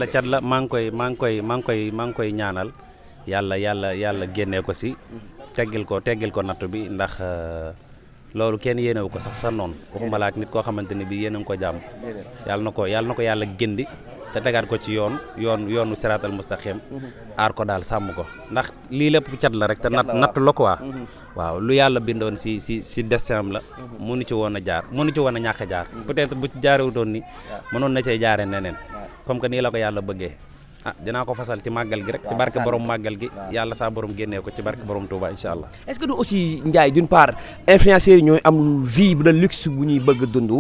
la cat la maa ngi koy ñaanal yàlla génnee ko si teggil ko nattu bi ndax loolu kenn yéenewu ko sax sa noonu waxuma la ak nit koo xamante ni bii yéene nga ko jàmm yàlla na ko yàlla géndi te tegaat ko ci yoonu siraatal mustaqim aar ko daal sàmm ko ndax lii lépp cat la rek te nattu la quoi waaw lu yàlla bindoon si destin am la mënu ci woon a ñàkk a jaar peut-être bu ci jaarewutoon ni mënoon na cee jaare neneen comme que nii la ko yàlla bëggee dinaa ko fasal ci màggal gi rek ci barke borom màggal gi yàlla saa borom génnee ko ci barke borom Touba incha allah. est-ce que du aussi Ndiaye d'une part influenceurs yi ñooy am vie de luxe bu ñuy bëgg a dund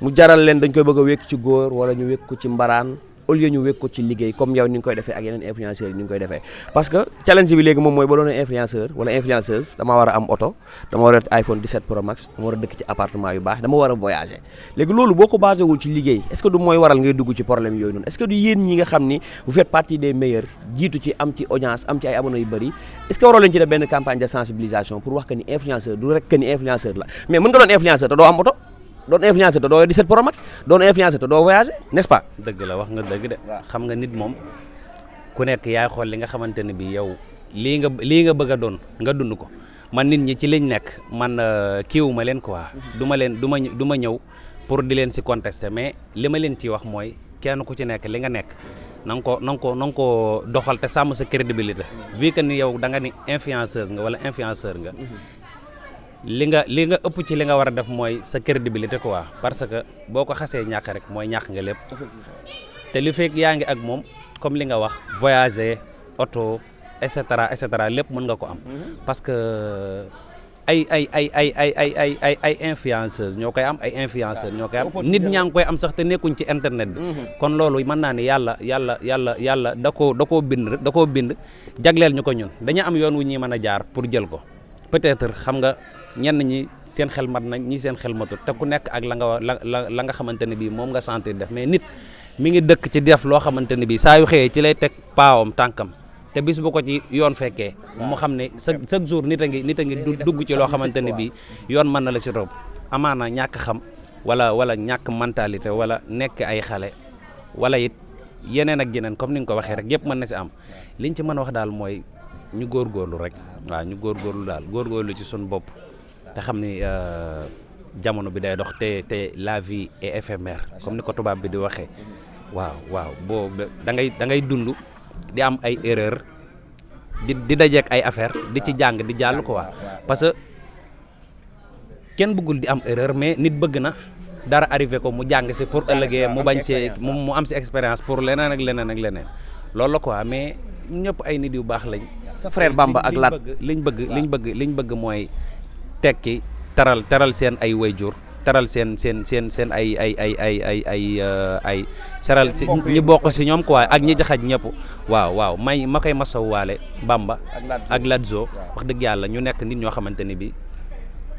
mu jaral leen dañ koy bëgg a wékk ci góor wala ñu wékk ko ci mbaraan au lieu ñu wékk ko ci liggéey comme yow ni nga koy defee ak yeneen influenceurs yi ni nga koy defee parce que challenge bi léegi moom mooy ba doon influenceur wala influenceuse dama war a am oto dama war a iPhone 17 Pro Max dama war a dëkk ci appartement yu baax dama war a voyager léegi loolu boo ko basé wul ci liggéey est-ce que du mooy waral ngay dugg ci problème yooyu noonu est-ce que du yéen ñi nga xam ni vous faites partie des meilleurs jiitu ci am ci audience am ci ay abonnés yu bëri est-ce que waroo leen ci def benn campagne de sensibilisation pour wax que ni influenceur du rek que ni influenceur la mais mën nga doon influenceur te doo am oto doon influenceur te doo 17 Pro Max doon influenceur te doo voyager n'est-ce pas. dëgg la wax nga dëgg de xam nga nit moom ku nekk yaay xool li nga xamante ne bi yow lii nga bëgg a doon nga dund ko man nit ñi ci liñ nekk man kiiwuma leen quoi du ma ñëw pour di leen si contester mais li ma leen ciy wax mooy kenn ku ci nekk li nga nekk na nga ko doxal te sàmm sa crédibilité vu que ni yow da nga ni influenceuse nga wala influenceur nga li nga ëpp ci li nga war a def mooy sa crédibilité quoi parce que boo ko xasee ñàkk rek mooy ñàkk nga lépp te li fekk yaa ngi ak moom comme li nga wax voyager auto et cetera lépp mën nga ko am parce que ay influenceuse ñoo koy am ay influenceur ñoo koy am nit ñaa ngi koy am sax te nekkuñ ci internet bi kon loolu mën naa ne yàlla da koo bind jagleel ñu ko ñun dañu am yoon wu ñuy mën a jaar pour jël ko peut-être xam nga ñenn ñi seen xel mat nañ ñi seen xel matut te ku nekk ak la nga xamante ne bii moom nga sentir def mais nit mi ngi dëkk ci def loo xamante ne bii saa yu xëyee ci lay teg paawam tànkam te bis bu ko ci yoon fekkee mu xam ne chaque jour nit a ngi dugg ci loo xamante ne bii yoon mën na la ci rob amaana ñàkk xam wala ñàkk mentalité wala nekk ay xale wala it yeneen ak yeneen comme ni nga ko waxee rek yëpp mën na si am liñ ci mën a wax daal mooy ñu góorgóorlu rek waaw ñu góorgóorlu ci suñu bopp te xam ni jamono bi day dox te la vie est éphémère comme ni ko tubaab bi di waxee waaw boo da ngay dund di am ay erreur di dajeek ay affaire di ci jàng di jàll quoi parce que kenn bëggul di am erreur mais nit bëgg na dara arrivé ko mu jàng si pour ëllëgee mu bañ cee mu am si expérience pour leneen ak leneen loolu la quoi mais ñëpp ay nit yu baax lañ. sa frère Bamba ak Lat liñ bëgg mooy tekki taral seen ay wayjur taral seen ay saral si ñi bokk si ñoom quoi ak ñi jaxaj ñëpp waaw ma koy masawaale Bamba ak Latzo wax dëgg yàlla ñu nekk nit ñoo xamante ni bi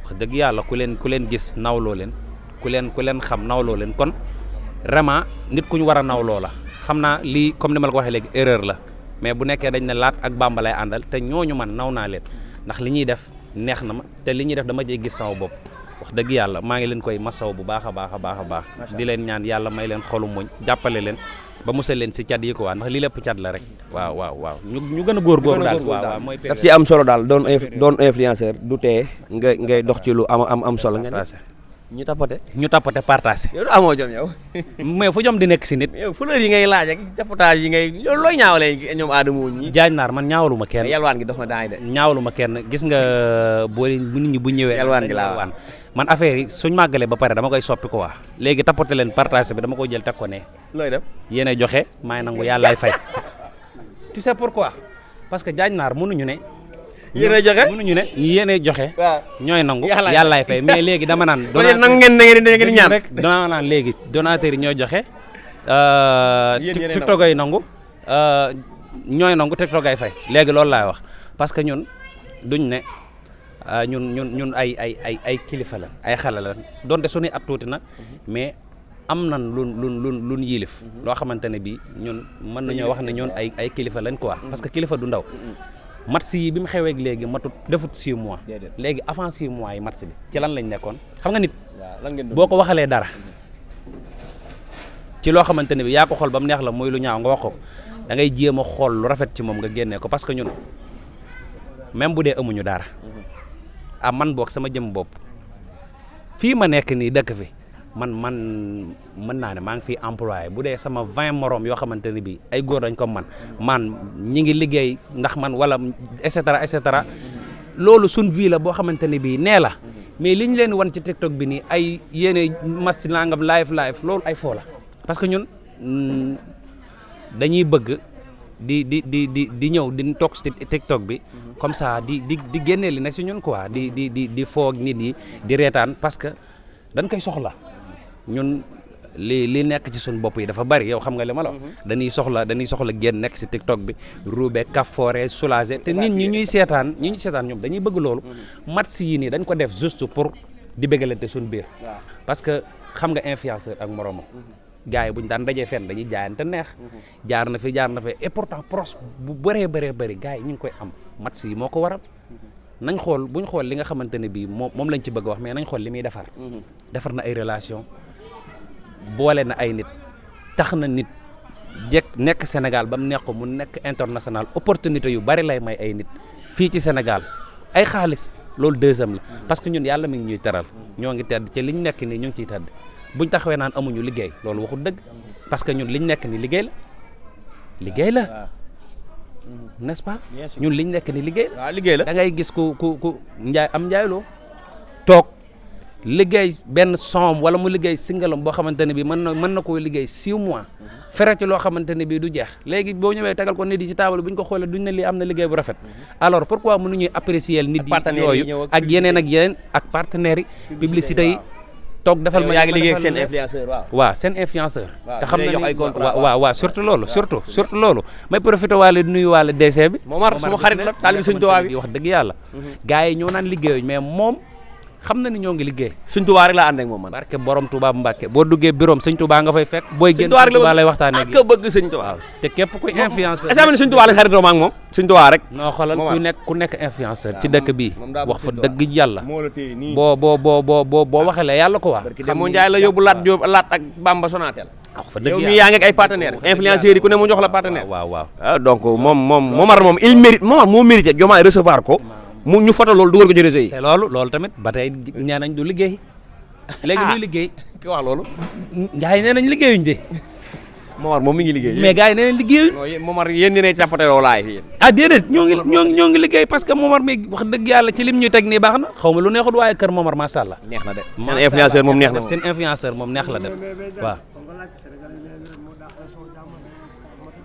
wax dëgg yàlla ku leen gis nawloo leen ku leen xam nawloo leen kon vraiment nit ku ñu war a nawloo la xam naa lii comme ni ma la ko waxee léegi erreur la mais bu nekkee dañ ne Lat ak Bamba lay àndal te ñooñu man naw naa leen ndax li ñuy def neex na ma te li ñuy def dama cee gis sama bopp wax dëgg yàlla maa ngi leen koy masaw bu baax a baax di leen ñaan yàlla may leen xolu muñ jàppale leen ba musal leen si cat yi ko waa ndax lii lépp cat la rek waaw ñu gën a góorgóorlu daal waaw mooy daf ci am solo daal doon influenceur du tee ngay dox ci lu am solo ngeen ñu tapote partagé. yow du amoo jom yow. mais fu jom di nekk si nit. yow fleur yi ngay laaj ak tapotage yi ngay loolu looy ñaawalee ñoom aadama wuñ ñi. Jaañ Naar man ñaawaluma kenn. yalwaan gi dox na daay de. ñaawaluma kenn gis nga bu nit ñi bu ñëwee. yalwaan gi laa man affaire yi suñ màggalee ba pare dama koy soppi ko waa léegi tapote leen partagé bi dama koy jël teg ko ne. looy def yéenay joxe maay nangu yàllaay fay. tu sais pourquoi parce que Jaañ Naar mënuñu ne. yéenay joxe mënuñu ne yéenay joxe. waaw ñooy nangu yàllaay fay mais léegi dama naan. nangu ngeen ñaan rek dama naan léegi donateurs yi ñooy joxe. TikTok ay nangu ñooy nangu TikTok ay fay léegi loolu laay wax parce que ñun duñ ne ñun ay kilifa la ay xale la donte suñuy at tuuti na mais am nan lun yilif loo xamante ne bii ñun mën nañoo wax ne ñun ay kilifa lañ quoi parce que kilifa du ndaw. match yi bi mu xewee léegi matut defut 6 mois léegi avant 6 mois yi match bi ci lan lañ nekkoon xam nga nit boo ko waxalee dara ci loo xamante ne bi yaa ko xool ba mu neex la muy lu ñaaw nga wax ko da ngay jéem a xool lu rafet ci moom nga génnee ko parce que ñun même bu dee amuñu dara man boog sama jëm bopp fii ma nekk nii dëkk fi man mën naa ne maa ngi fii employé bu dee sama 20 morom yoo xamante ne bii ay góor dañ ko man ñi ngi liggéey ndax man wala et cetera loolu suñ vie la boo xamante ne bii nee la mais li ñu leen wan ci TikTok bi nii ay yéene mas ci nangam live loolu ay foo la parce que ñun dañuy bëgg di ñëw di toog ci TikTok bi comme ça di génnee li nekk ci ñun quoi di foog nit yi di reetaan parce que dañ koy soxla ñun li nekk ci suñu bopp yi dafa bari yow xam nga li ma la wax dañuy soxla génn nekk ci TikTok bi roube kafoore soulager te nit ñi ñuy seetaan ñoom dañuy bëgg loolu match yi nii dañ ko def juste pour di bëggalante suñu biir parce que xam nga influenceur ak moromam gars yi buñ daan dajee fenn dañuy jaayante neex jaar na fi et pourtant pros bu bëree gars yi ñu ngi koy am match yi moo ko waral nañ buñ xool li nga xamante ne bii moom lañ ci bëgg wax mais nañ xool li muy defar na ay relation boole na ay nit tax na nit nekk Sénégal ba mu nekk ko mu nekk international opportunité yu bari lay may ay nit fii ci Sénégal ay xaalis loolu deuxième la parce que ñun yàlla mi ngi ñuy teral ñoo ngi tedd ci liñ nekk nii ñu ngi ciy tedd buñ taxawee naan amuñu liggéey loolu waxul dëgg parce que ñun liñ nekk ni liggéey la n'est-ce pas ñun liñ nekk ni liggéey la da ngay gis ku njaayloo toog liggéey benn somme wala mu liggéey singalam boo xamante ne bi mën na koo liggéey 6 mois fere ci loo xamante ne bi du jeex léegi boo ñëwee tegal ko nit yi ci table buñ ko xoolee duñ ne lii am na liggéey bu rafet alors pourquoi mënuñuy apprécier nit yi yooyu ak yeneen ak partenaires yi publicité yi toog defal ma yaa ngi liggéey ak seen influenceur waaw seen influenceur te xam na ni waaw surtout loolu may profité waale nuyu waale DC bi Momar sama xarit la taalibi Sëñ Tuubaa bi wax dëgg yàlla gars yi ñoo naan liggéeyuñ mais moom xam na ni ñoo ngi liggéey Sëñ Tuubaa rek laa ànd ak moom man barke borom Tuubaa bu Mbàkke boo duggee bureau Sëñ Tuubaa nga fay fekk booy génn Sëñ Tuubaa lay waxtaanee ak bëgg Sëñ Tuubaa waaw te képp kuy influenceur est-ce que Sëñ Tuubaa lañ xaritoo ma ak moom Sëñ Tuubaa rek noo xoolal ku nekk influenceur ci dëkk bii wax fa dëgg yàlla boo waxee la yàlla ko waa xam mu Njaay la yóbbu laat ak Bamba Sonatel wax fa dëgg yàlla yow mii yaa ngi ak ay partenaires influenceurs yi ku ne mu jox la partenaire waaw donc Momar il mérite Momar moo mérité Diomaye recevoir ko mu ñu foto loolu dugal ko ci réseau yi. te loolu tamit ba tey nee nañ du liggéey. léegi duy liggéey. ki wax loolu. gars yi nee nañ liggéeyuñ de. Momar moom mi ngi liggéey. mais gars yi nee nañ liggéeyuñ. non Momar yéen ñi ne càppateloo laay fi yéen. Déedéet ñoo ngi liggéey parce que Momar mi wax dëgg yàlla ci lim ñuy teg nii baax na xaw ma lu neexut waaye kër Momar macha allah. neex na de seen influenceur moom neex na moom. seen influenceur moom neex la def waaw.